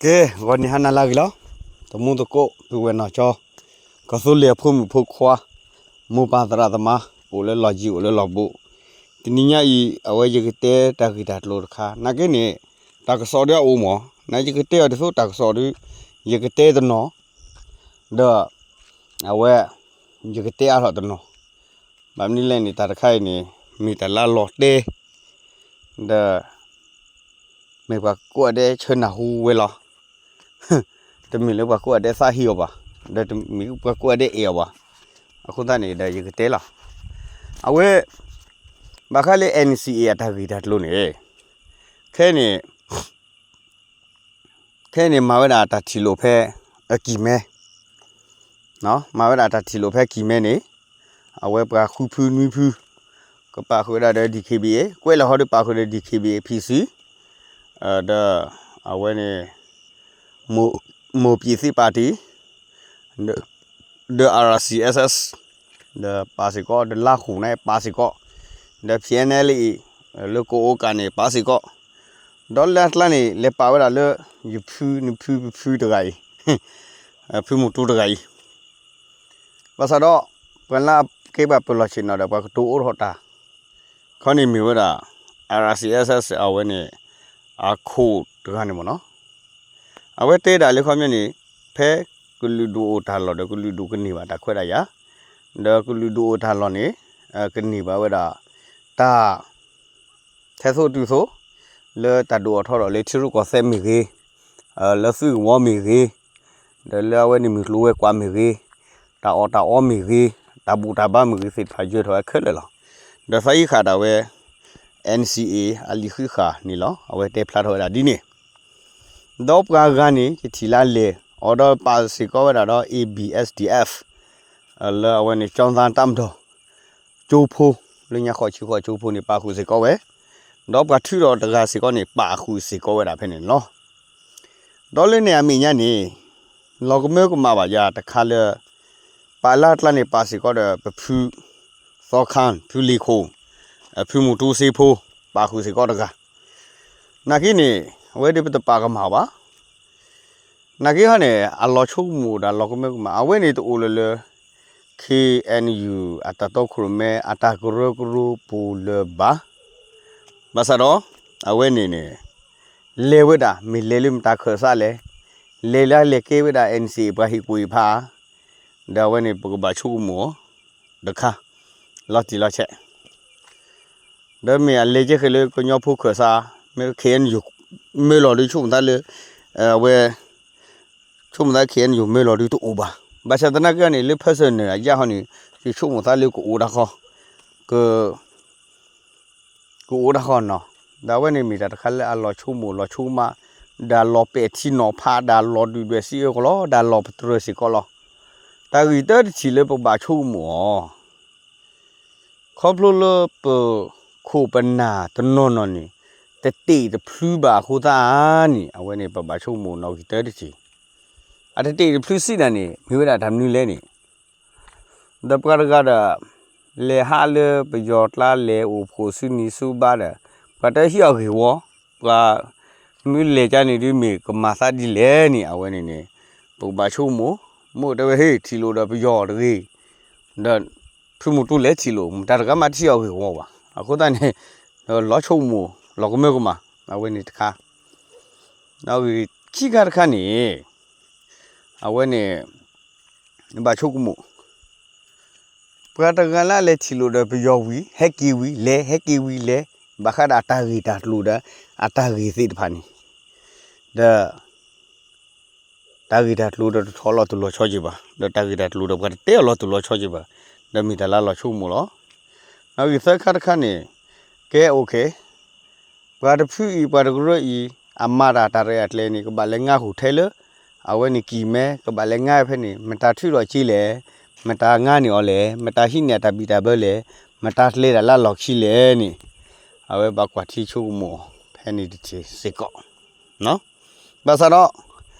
ကဲ, ဂီၤနံၤဟါနၤလၢအဂ့ၤလီၤ. တံၤသကိး ပုၢ်ဝဲၢ်နီၢ်ကၠီ, ကီၢ်သူလ့ၤအဖိမုၣ်ဖိခွါ, မိၢ်ပၢ်သရၣ်သမါ, အိၣ်လၢလီၢ်ယံၤ အိၣ်လၢလီၢ်ဘူး, တနံၤညါအံၤ အဝဲယကတဲတၢ်ဂ့ၢ်တၢ်ကျိၤတခါ, နာ်က့န့ၣ် တၢ်ကစီၣ်ဒီးအအိၣ်မး, နာ်ယကတဲအီၤဒ်သိးတၢ်ကစီၣ်ဒီး ယကတဲတနီၤ, ဒီး အဝဲ ယကတဲအါထီၣ်တနီၤ, ဘၣ်မနုၤလဲၣ်န့ၣ် တၢ်တခါအံၤန့ၣ် မ့ၢ်တၢ်လၢအလီၤတဲ ဒီး မ့ၢ်ပှၤကိးဂၤဒဲးဆၢနၢ်ဟူဝဲလီၤ. တမ့ၢ်လၢပှၤကိးဂၤဒဲးသးဟ့အီၤဘၣ်, ဒီးတမ့ၢ်ပှၤကိးဂၤဒဲးအဲၣ်အီၤဘၣ်. အဃိသတးန့ၣ်ဒီးယကတဲလီၤ. အဝဲ ဘၣ်ဃးလၢ NCA အတၢ်ဂ့ၢ်တၢ်ကျိၤန့ၣ် ခဲန့ၣ် ခဲအံၤန့ၣ် မၤဝဲဒၣ်တၢ်ထံၣ်လိာ်ဖဲအကံၢ်မဲ, မၤဝဲဒၣ်တၢ်ထံၣ်လိာ်ဖဲကံၢ်မဲန့ၣ်, အဝဲပှၤဃုဖုနွံဖု ကပာ်ဃုာ်ဝဲဒၣ်ဒီး DKBA, ကွဲးလီၤဟီဒီးပာ်ဃုာ်ဒီး DKBA PC, ဒီး အဝဲန့ၣ် မိၢ်ပၠံးသ့ၣ်ပာ်တံၢ် ဒီး RCSS ဒီးပာ်စ့ၢ်ကီး, ဒီးလါဃိၣ်န့ၣ်ပာ်စ့ၢ်ကီး, ဒီး PNLA လၢကအိကၣ်န့ၣ်ပာ်စ့ၢ်ကီး, ဒီးလၢအကျါန့ၣ် လဲၤပာ်ဝဲဒၣ်လၢ ယဖုနဖုပဖုတဂၤအံၤ, ဖုမူတူတဂၤအံၤ, ဘၣ်ဆၣ်ဒီး ပှၤလၢကဲပှၤပၢၤလီၢ်ဆ့ၣ်နီၤဒီး ပှၤကတိၤအိၣ်ထီၣ်တၢ် ခီန့ၣ်မ့ၢ်ဝဲဒၣ် RCSS အဝဲန့ၣ် အခိၣ်တဂၤန့ၣ်မ့ၢ်နီၤ, အဝဲတဲဒၣ်လၢခီပညီန့ၣ် ဖဲကလုာ်ဒူၣ်အိၣ်တၢ်လီၢ်ဒီး ကလုာ်ဒူၣ်ကန့ၢ်ဘၣ်တၢ်ခွဲးတၢ်ယာ်, ဒီးကလုာ်ဒူၣ်အိၣ်တၢ်လီၢ်န့ၣ် ကန့ၢ်ဘၣ်ဝဲဒၣ် တၢ် ထဲသိးတုၤသိး လၢတၢ်ဒုးအိၣ်ထီၣ်ဒီးလၢထံရူၢ်ကီၢ်သဲးမ့ၢ်ဂ့ၤ, လၢသုးကဝီၤမ့ၢ်ဂ့ၤ, ဒီးလၢအဝဲန့ၣ်မုၢ်ကျိၤဝဲၤကွာ်မ့ၢ်ဂ့ၤ, တၢ်အီၣ်တၢ်အီမ့ၢ်ဂ့ၤ, တၢ်ဘူၣ်တၢ်ဘါမ့ၢ်ဂ့ၤသ့ၣ်တဖၣ် ယၢၤထီၣ်ဝဲခဲလၢာ်လီၤ. ဒီးသးဟံးဃာ်ဒၣ်ဝဲ NCA အလံာ်ဃံးဃာ်န့ၣ်လီၤ. အဝဲတဲဖျါထီၣ်ဝဲဒၣ်ဒ်န့ၣ်, ဒီးပှၤဂၤန့ၣ် ယထံၣ်လၢလဲၤအီၤဒီးပာ်စ့ၢ်ကီးဝဲဒၣ်ဒီး ABSDF လၢအဝဲန့ၣ် ကၠီသးတၢ်မတီၢ် ကၠိဖိ, လၢညါဃီးဆံဃီးကၠိဖိန့ၣ် ပာ်ဃုာ်စ့ၢ်ကီးဝဲ, ဒီးပှၤထုးထီၣ်တဂၤစ့ၢ်ကီးန့ၣ် ပာ်ဃုာ်စ့ၢ်ကီးဝဲဒၣ်ဖဲန့ၣ်လီၤ. ဒီးလၢန့ၣ်အမဲာ်ညါန့ၣ် လီၤကမၢကမၣ်ဘၣ်ယၤတခါလၢ ပာ်လၢအကျါန့ၣ် ပာ်စ့ၢ်ကီးဒီးပဖု သီခါ ဖုလံၤခိၣ်, ဖုမူတူစ့ဖိ ပာ်ဃုာ်စ့ၢ်ကီးတဂၤ, နာ်က့န့ၣ် အဝဲဒၣ်ပတပာ်ကမၣ်ဘၣ်. နာ်က့ဟီန့ၣ် အလီၤဆိကမိၣ်ဒီးလီၤကမၢကမၣ် အဝဲန့ၣ်တအိၣ်လၢၤလၢ KNU အတၢ်တီခိၣ်ရိၣ်မဲ အတၢ်ကရၢကရိပူၤလၢၤဘၣ်. ဘၣ်ဆၣ်ဒီး အဝဲန့ၣ်န့ၣ် လဲၤဝဲဒၣ် မ့ၢ်လဲၤလၢမတၤခၢၣ်စးလဲၣ်, လဲၤလၢအလဲၤကဲဝဲဒၣ် NCA ပှၤဟ့ၣ်ကူၣ်ဟ့ၣ်ဖးဧါ, ဒီးအဝဲန့ၣ်ပကဘၣ်ဆိကမိၣ်တခါ လီၤတံၢ်လီၤဆဲး ဒီးမ့ၢ်အလဲၤကဲဃဲၤလၢကညီဖိခၢၣ်စး, မ့ၢ် KNU မၢလီၤဒုးဆိကမိၣ်သးလၢ အဝဲ ဆိကမိၣ်သး KNU မၢလီၤဒုးတအိၣ်ဘၣ်. ဘၣ်ဆၣ်သနာ်က့န့ၣ် လၢ personal အယၢ်ဟီန့ၣ် ယဆိကမိၣ်သးလၢကအိၣ်တၢ်ဃီ, က ကအိၣ်တၢ်ဃီနီၤ. ဒီးအဝဲန့ၣ်မ့ၢ်တၢ်တခါလၢအလီၤဆိကမိၣ်လီၤဆိကမး, ဒီးလီၤပဲာ်ထံနီၤဖး, ဒီးလီၤဒုၣ်ဒွဲၣ်စံးအၢကလီ, ဒီးလီၤပတြၢၤစ့ၢ်ကီးလီၤ. တၢ်ဂ့ၢ်တၢတထံၣ်လၢပကဘၣ်ဆိကမိၣ်အီၤ ခီဖျိလၢပခိၣ်ပနၢ်တနီၤနီၤန့ၣ် တတ့ၢ်တဖျုဘၣ်အဃိသတးန့ၣ် အဝဲန့ၣ် ပဘၣ်ဆိကမိၣ်နီၣ်ဂံၢ်တၢတထံၣ်. အတတ့ၢ်တဖျုစံးဒၣ်န့ၣ် မ့ၢ်ဝဲဒၣ်တၢ်မနုၤလဲၣ်န့ၣ်, ဒီးပှၤတဂၤဒီး လဲၤဟးလၢပယီၤကျါ လဲၤအိၣ်ဖှိၣ်ဆူနံၤဆူဘါဒီး ပှၤတဟ့ၣ်အီၤဂ့ၢ်ဝီ, ပှၤ မ့ၢ်လဲၤကါန့ၣ်ဒုး မ့ၢ်ကမၤသးဒ်လဲၣ်န့ၣ် အဝဲန့ၣ်န့ၣ် ပကဘၣ်ဆိကမိၣ်, မ့ၢ်တဲဝဲ ဟ့ၣ် ထံၣ်လိာ်ဒီးပယီၤတဂ့ၤ, ဒီး ဖုမူတူလဲၤထံၣ်လိာ် မတၤတဂၤမးတဟ့ၣ်အီၤဂ့ၢ်ဝီဘၣ်. အဃိသတးန့ၣ် လီၤဆိကမိၣ် လီၤကမၢကမၣ် အဝဲန့ၣ်တခါ, ဒီးဂ့ၢ်ခံခါတခါန့ၣ် အဝဲန့ၣ် ဘၣ်ဆိကမိၣ် ပှၤတဂၤလၢအလဲၤထံၣ်လိာ်ဒီးပယီၤဝံၤ ဟဲက့ၤဝံၤလဲၤ ဟဲက့ၤဝံၤလဲၤ ဘၣ်ဃးဒီးအတၢ်ဂ့ၢ်တၢ်ကျိၤဒီး အတၢ်ဂ့ၢ်သ့ၣ်တဖၣ်န့ၣ်, ဒီး တၢ်ဂ့ၢ်တၢ်ကျိၤဒီးတထီၣ်လီၤတူာ်လီၤဆီက့ၤဘၣ်, ဒီးတၢ်ဂ့ၢ်တၢ်ကျိၤဒီးပှၤတတဲအီၤလီၤတူာ်လီၤဆီက့ၤဘၣ်, ဒီးမ့ၢ်တၢ်လၢလီၤဆိကမိၣ်လီၤ. ဒီးဂ့ၢ်သၢခါတခါန့ၣ် ကဲ okay ပှၤတဖုအံၤ ပှၤတကရၢအံၤ အမၤတၢ်တၢ်ရဲၣ်အကျဲန့ၣ် ကဘၣ်လဲၤငါဟူးထဲလၢ အဝဲန့ၣ်ကံၢ်မဲ ကဘၣ်လဲၤငါဖဲန့ၣ် မတၤထုးထီၣ်က့ၤလဲၣ်, မတၤငါန့ၢ်အီၤလဲၣ်, မတၤဟံးန့ၢ်အတၢ်ဘံၣ်တၢ်ဘၢလဲၣ်, မတၤကျဲဒၣ်လၢအလီၢ်ခံလဲၣ်န့ၣ် အဝဲဘၣ်ကွၢ်ထံဆိကမိၣ် ဖဲန့ၣ်တထံၣ်စ့ၢ်ကီး ဘၣ်ဆၣ်ဒီး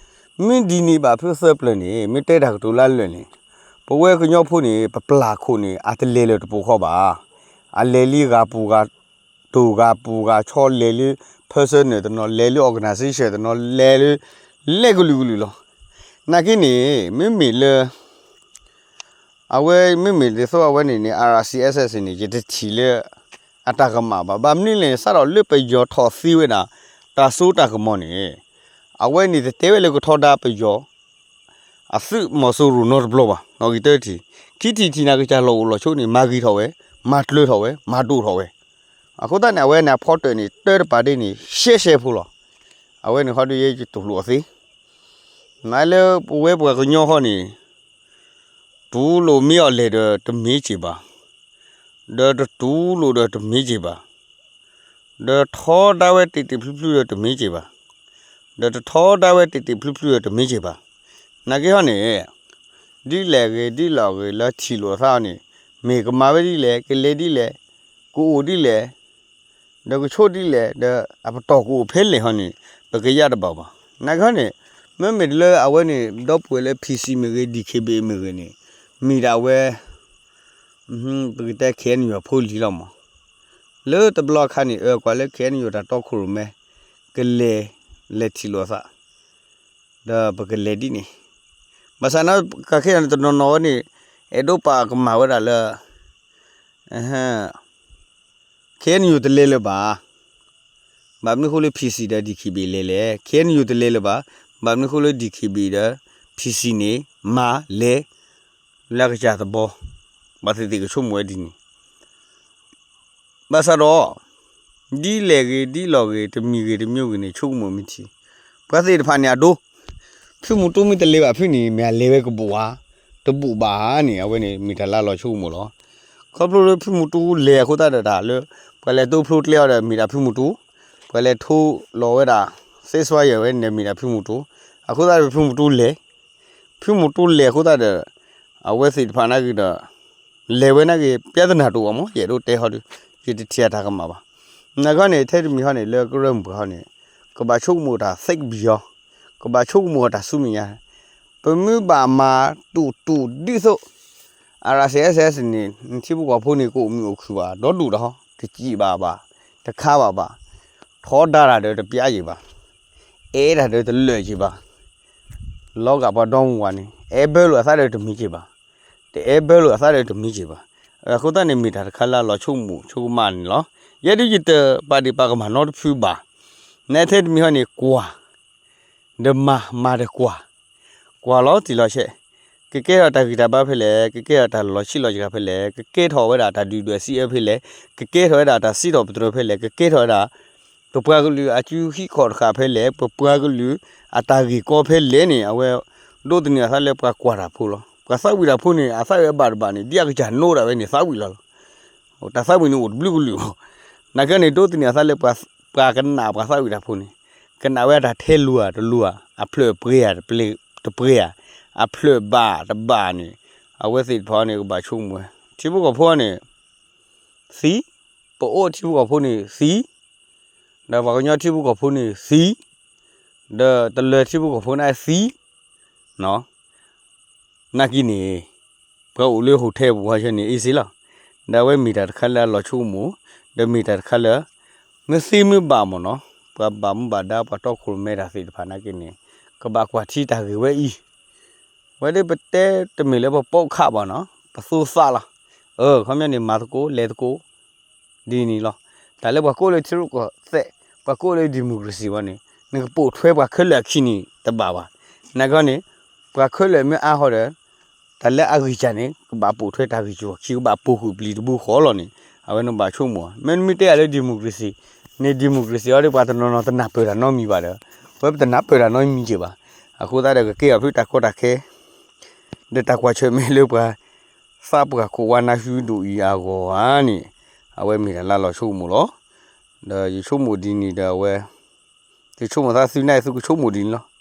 မ့ၢ်ဒ်န့ၣ်ဘၣ်ဖုသၢပျၢၤန့ၣ် မ့ၢ်တဲတၢ်ကတိၤလၢအလၢာ်န့ၣ် ပဝဲကညီဖိန့ၣ် ပပျၢ်ခိၣ်န့ၣ် အတလဲၤလၢၤတပူၤဃီဘၣ်. အလဲၤလံဂၤပူၤဂၤတိၢ်ဂၤပူၤဂၤဆီ လဲၤလၢ personal တနီၤ လဲၤလၢ organization တနီၤ လဲၤလၢ လဲၤကလုာ်ကလုာ်လီၤ. နာ်က့န့ၣ် မ့မ့ၢ်လၢ အဝဲမ့မ့ၢ်ဒ်သိးအဝဲန့ၣ်န့ၣ် RCSS န့ၣ် ယတထံၣ်လၢ အတၢ်ကမၣ်ဘၣ်. ဘၣ်မနုၤလဲၣ်န့ၣ် စးထီၣ်လၢပယီၤထီၣ်သ့ဝဲဒၣ် တၢ်စိတၢ်ကမီၤန့ၣ် အဝဲန့ၣ်တတဲဝဲလၢကထီဒါပယီၤ အသုးမီၤစိရိၤနီတဘျီဘၣ်. နီၣ်ဂံၢ်တၢတထံၣ် ခံထံၣ်တထံၣ်န့ၣ် ကစၢ်လီၢ်အိၣ်လီၢ်ဆိးန့ၣ် မၤဂ့ၤထီၣ်ဝဲ, မၤကျၢၤထီၣ်ဝဲ, မၤဒိၣ်ထီၣ်ဝဲ. အဃိသတးန့ၣ် အဝဲန့ၣ်အဖီတၢၣ်န့ၣ် တၢတပာ်ဒ့န့ၣ် ရှဲရှဲဖိလီၤ. အဝဲန့ၣ်ခီဒုးယဲယတူၢ်လိာ်အီၤသ့. မ့ၢ်လၢပဝဲပှၤကညီဃီန့ၣ် တူၢ်လိာ်မ့ၢ်အီၤလဲၣ်ဒီးတမ့ၢ်က့ၤဘၣ်, ဒီးတတူၢ်လိာ်ဒီးတမ့ၢ်က့ၤဘၣ်, ဒီးထီဒါဝဲတ့ၢ်တ့ၢ်ဖျုဖျုဒီးတမ့ၢ်က့ၤဘၣ်, ဒီးတထီဒါဝဲတ့ၢ်တ့ၢ်ဖျုဖျုဒီးတမ့ၢ်က့ၤဘၣ်. နာ်က့ဟီန့ၣ် ဒ်လဲၣ်ဂ့ၤ ဒ်လဲၣ်ဂ့ၤ လၢထံၣ်လိာ်အသးန့ၣ် မ့ၢ်ကမၤဝဲဒ်လဲၣ်, ကလဲၤဒ်လဲၣ်, ကအိၣ်ဒ်လဲၣ်, ဒီးကဆိးဒ်လဲၣ်, ဒီးအပတီၢ်ကအိၣ်ဖဲလဲၣ်ဟီန့ၣ် ပကယၢ်တဘၣ်ဘၣ်. နာ်က့ဟီန့ၣ် မ့မ့ၢ်လၢအဝဲန့ၣ် ဒီပုၢ်ဝဲၢ်လၢ PC မ့ၢ်ဂ့ၤ DKBA မ့ၢ်ဂ့ၤန့ၣ် မ့ၢ်ဒၣ်ဝဲ ပကတဲ KNU အဖိလံၤလီၤမး. လၢတဘျီအခါန့ၣ် အၢ ကွၢ်လၢ KNU တၢ်တီခိၣ်ရိၣ်မဲ ကလဲၤ လဲၤထံၣ်လိာ်အသး ဒီးပကလဲၤဒ်န့ၣ် ဘၣ်ဆၣ်န့ၣ် ကခ့ယၤန့ၣ် တနီၤနီၤဝဲန့ၣ် အဲၣ်ဒိးပာ်ကမၣ်ဝဲဒၣ်လၢ KNU တလဲၤလၢၤဘၣ်. ဘၣ်မနုၤဃိလၢ PC ဒီး DKBA လဲၤလဲၣ်, KNU တလဲၤလၢၤဘၣ်. ဘၣ်မနုၤဃိလၢ DKBA ဒီး PC န့ၣ် မၤလဲၤ လၢအကစၢ်သဘီ, ဘၣ်သ့ၣ်သ့ၣ်ကဆိကမိၣ်ဝဲဒ်န့ၣ် ဘၣ်ဆၣ်ဒီး ဒ်လဲၣ်ဂ့ၤ ဒ်လဲၣ်ဂ့ၤ တမံၤဂ့ၤ တမံၤဂ့ၤန့ၣ် ဆိကမိၣ်မ့ၢ်ထံ, ပှၤသ့ၣ်တဖၣ်န့ၣ်အဒိ, ဖုမူတူမ့ၢ်တလဲၤဘၣ်ဖုန့ၣ် မ့ၢ်အလဲၤဝဲကဘူးဧါ, တဘူးဘၣ်ဧါန့ၣ် အဝဲန့ၣ်မ့ၢ်တၢ်လၢအလီၤဆိကမိၣ်လီၤ. ခီဖျိလၢဖုမူတူလဲၤအဃိသတးဒီးတၢ်လၢ ပှၤလဲၤတိဖျိကျဲအီၤဒီးမ့ၢ်ဒၣ်ဖုမူတူ, ပှၤလဲၤထိလီၤဝဲဒၣ် ceasefire ဝဲန့ၣ်မ့ၢ်ဒၣ်ဖုမူတူ, အဃိသတးဒီးဖုမူတူလဲၤ ဖုမူတူလဲၤအဃိသတးဒီး အဝဲသ့ၣ်တဖၣ်နာ်က့ဒီး လဲၤဝဲနာ်က့ ပြဿနာတအိၣ်ဘၣ်မး ယအဲၣ်ဒိးတဲဟီဒီး ယတထံၣ်အတၢ်ကမၣ်ဘၣ်. နာ်က့န့ၣ် ထဲတမံၤဟီန့ၣ် လၢကရၢမိၢ်ပှၢ်ဟီန့ၣ် ကဘၣ်ဆိကမိၣ်တၢ် think beyond, ကဘၣ်ဆိကမိၣ်တၢ်ဆူမဲာ်ညါ, ပမ့ၢ်ဘၣ်မၤတူၢ်တူၢ်ဒ်သိး RCSS န့ၣ် နထံဖိကီၢ်ဖိန့ၣ် ကအိၣ်မုာ်အိၣ်ခုၣ်ဘၣ် ဒီဒူၣ်ဒီး တစံးဘၣ်ဘၣ်, တခါဘၣ်ဘၣ်, ထီဒါတၢ်ဒီးတပျါယံၤဘၣ်, အဲၣ်တၢ်ဒီးတလၢာ်က့ၤဘၣ် လီၤဂာ်ပှၤဒီမါဝၤန့ၣ် အဲၣ်ဘၢလိာ်အသးဒီးတမံၤက့ၤဘၣ်, တအဲၣ်ဘၢလိာ်အသးဒီးတမံၤက့ၤဘၣ်. အဃိသတးန့ၣ် မ့ၢ်တၢ်တခါလၢအလီၤဆိကမိၣ်ဆိကမးန့ၣ်လီၤ. ယဲဒၣ်ယတပာ်ဒ့ၣ်ပာ်ကမၣ်နီတဖုဘၣ်. နထဲတမံၤဟီန့ၣ် ကွၢ် ဒီးမၤ မၤဒီးကွၢ်, ကွၢ်လီၤတံၢ်လီၤဆဲး, ကကဲထီၣ်တၢ်ဂံၢ်တၢ်ဘါဖဲလဲၣ်, ကကဲထီၣ်တၢ်လီၤဆံးလီၤစှၤဖဲလဲၣ်, ကကဲထီၣ်ဝဲဒၣ်တၢ်ဒုၣ်ဒွဲၣ်စံးအၢဖဲလဲၣ်, ကကဲထီၣ်ဝဲဒၣ်တၢ်စံးထီၣ်ပတြၢၤဖဲလဲၣ်, ကကဲထီၣ်ဝဲဒၣ် ပပှၤကလုာ်အစုဟံၣ်ခီၣ်တဃာ်ဖဲလဲၣ်, ပပှၤကလုာ်အတၢ်ဂ့ၢ်ကီဖဲလဲၣ်န့ၣ် အဝဲဒိးသန့ၤအသးလၢပှၤကွၢ်တၢ်ဖိလီၤ. ပှၤသးဝံၣ်တၢ်ဖိန့ၣ် အသးဝံၣ်အဘၣ်တဘၣ်န့ၣ် ဒ်အကစၢ်နိဒၣ်ဝဲန့ၣ် သးဝံၣ်လီၤလီၤ. တၢ်သးဝံၣ်န့ၣ်အိၣ်တဘျုးကလုာ်လီၤ. နာ်က့န့ၣ် ဒိးသန့ၤအသးလၢပှၤ ပှၤကနၣ်ပှၤသးဝံၣ်တၢ်ဖိန့ၣ် ကနၣ်ဝဲအတၢ်ထဲလိၤဧါတလိၤဧါ, အဖျၢၣ်ပှဲၤဧါတပှဲၤဧါ, အဖျၢၣ်ဘၣ်တဘၣ်န့ၣ် အဝဲသ့ၣ်တဖၣ်န့ၣ် ကဘၣ်ဆိကမိၣ်ဝဲ ထံဖိကီၢ်ဖိန့ၣ် သံ, ပအိၣ်ထံဖိကီၢ်ဖိန့ၣ်သံ, ဒီးပှၤကညီထံဖိကီၢ်ဖိန့ၣ်သံ, ဒီးတလၢၤထံဖိကီၢ်ဖိန့ၣ်သံ, နာ်က့န့ၣ် ပှၤအိၣ်လၢ hotel ပူၤဟီဆၢန့ၣ် easy လီၤ. ဒီးအဝဲမ့ၢ်တၢ်တခါလၢအလီၤဆိကမိၣ်, ဒီးမ့ၢ်တၢ်တခါလၢ မ့ၢ်သ့မ့ၢ်ဘၣ်မ့ၢ်နီၤ, ပှၤဘၣ်မူဘၣ်ဒါ ပှၤတီခိၣ်ရိၣ်မဲတၢ်သ့ၣ်တဖၣ်နာ်က့န့ၣ် ကဘၣ်ကွၢ်ထံတၢ်ဂ့ၢ်ဝဲအံၤ, ဝဲဒၣ်ပတဲတမ့ၢ်လၢပပိာ်ခးဘၣ်နီၤ, ပသိသးလီၤ. အၢ ခီပညီန့ၣ် မၤသကိး လဲၤသကိး ဒ်န့ၣ်လီၤ. တၢ်လၢပှၤကိးလၢထံရူၢ်ကီၢ်သဲး, ပှၤကိးလၢ democracy ဝဲန့ၣ် နကပိာ်ထွဲပှၤခဲလၢာ်အခံန့ၣ်တဘၣ်ဘၣ်. နာ်က့န့ၣ် ပှၤခဲလၢာ်မ့ၢ်အါဃီဒီး တၢ်လၢအဂံၢ်စၢ်န့ၣ် ကဘၣ်ပိာ်ထွဲတၢ်ဂံၢ်စၢ်ခံ ကဘၣ်ပိာ်ဃုာ်ပျံၤတဘိဃီလီၤန့ၣ် အဝဲန့ၣ်ဘၣ်ဆိကမိၣ်. မ့မ့ၢ်တဲယၤလၢ democracy န့ၣ် democracy အီၤဒီး ပှၤတနီၤနီၤတနၢ်ပၢၢ်တၢ်နီတမံၤဘၣ်ဒီး ဝဲပတနၢ်ပၢၢ်တၢ်နီတမံၤက့ၤဘၣ်. အဃိသတးဒီး ကကဲအီၤဖုတၢ်ကီတၢ်ခဲ ဒီးတၢ်ကွၢ်ဆၢၣ်မဲာ်လၢပှၤ သးပှၢ်ခိၣ်ဝါနါဟုဒိၣ်အံၤအဂီၢ်ဧါန့ၣ် အဝဲမ့ၢ်တၢ်လၢလီၤဆိကမိၣ်လီၤ. ဒီးယဆိကမိၣ်ဒ်န့ၣ်ဒီးအဝဲ သုဆိကမိၣ်သးသုန့ၣ် သုကဆိကမိၣ်ဒ်န့ၣ်လီၤ.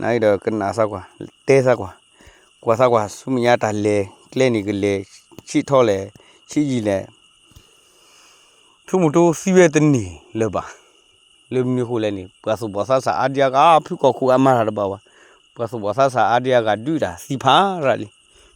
နာ်က့ဒီးကနၣ်သးကွၢ်, တဲသးကွၢ်, ကွၢ်သးကွၢ် ဆူမဲာ်ညါတၢ်လဲၤကျဲန့ၣ်ကလဲၤ ဆံးထီလဲၣ်, ဆံးယံာ်လဲၣ် ဖုမူတူသံဝဲတန့ၢ်လၢၤဘၣ်. လၢမနုၤအဃိလဲၣ်န့ၣ် ပှၤသူၣ်ဘီၣ်သးစၢ်အါဒံအါဂၤ ဖုကီၢ်ခိၣ်အမၤတၢ်တဘၣ်ဘၣ်. ပှၤသူၣ်ဘီၣ်သးစၢ်အါဒံအါဂၤဒုးတၢ်သံဖးရၤလံ.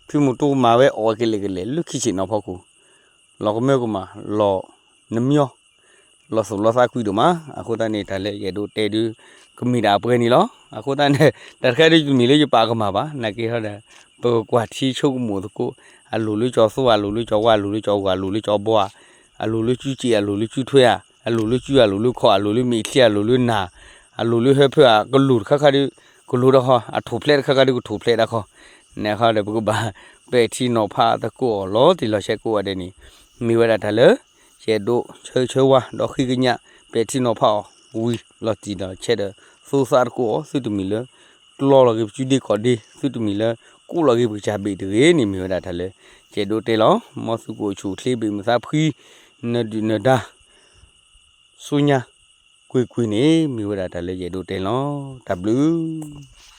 ဖုမူတူမၤဝဲအီၣ်ဝဲကလဲာ်ကလဲာ် လၢခံဆ့ၣ်နီၤဖီခိၣ် လီၤကမၢကမၣ် လီၤနမံၤ လီၤသူၣ်လီၤသးကွံဒိၣ်မး. အဃိသတးန့ၣ် တၢ်လၢယအဲၣ်ဒိးတဲဒုး ကမ့ၢ်ဒၣ်အပှဲၤန့ၣ်လီၤ. အဃိသတးန့ၣ် တၢ်တခါဒုးတမ့ၢ်လၢယပာ်ကမၣ်ဘၣ်. နာ်က့ဟီဒီး ပကကွၢ်ထံဆိကမိၣ်သကိး အလိၣ်လၢကၠီၤသိ အလိၣ်လၢကၠီၤဝါ အလိၣ်လၢကၠီၤဂီၤ အလိၣ်လၢကၠီၤဘီ အလိၣ်လၢကၠူကၠံ အလိၣ်လၢကၠူထွဲ အလိၣ်လၢကၠူ အလိၣ်လၢခီၣ် အလိၣ်လၢမ့ၢ်ချံ အလိၣ်လၢနၢ် အလိၣ်လၢဟၢဖၢ အကလိၣ်တခါခါဒုး ကလိၣ်တၢ်ဃီ အထိၣ်ဖျဲးတခါခါဒုး ကထိၣ်ဖျဲးတၢ်ဃီ န့ၣ်ဃီဒီး ပကဘၣ်ပဲာ်ထံနီၤဖးသကိးအီၤလီၤတံၢ်လီၤဆဲးကိးဂၤဒဲးန့ၣ် မ့ၢ်ဝဲဒၣ်တၢ်လၢ ယအဲၣ်ဒိးဆၢဂ့ၤဆၢဝါဒီးဃ့ကညး ပဲာ်ထံနီၤဖးအီၤဝံၤလီၤတံၢ်လီၤဆဲးဒီး သိသးသကိးအီၤ သုတမ့ၢ်လၢ ကျီလီၤက့ၤပစုဒ့ကီၢ်ဒ့ သုတမ့ၢ်လၢ ကူးလီၤက့ၤပကစၢ်ဘ့ၣ်တဂ့ၤန့ၣ် မ့ၢ်ဝဲဒၣ်တၢ်လၢ ယအဲၣ်ဒိးတဲလီၤ. မ်သုကအိၣ်ဆူၣ်အိၣ်ချ့ ဘ့ၣ်မုာ်သးဖှံ နဒုၣ်နဒါ ဆူညါ ကွ့ၢ်ကွ့ၢ်န့ၣ် မ့ၢ်ဝဲဒၣ်တၢ်လၢယအဲၣ်ဒိးတဲလီၤ. တၢ်ဘျုး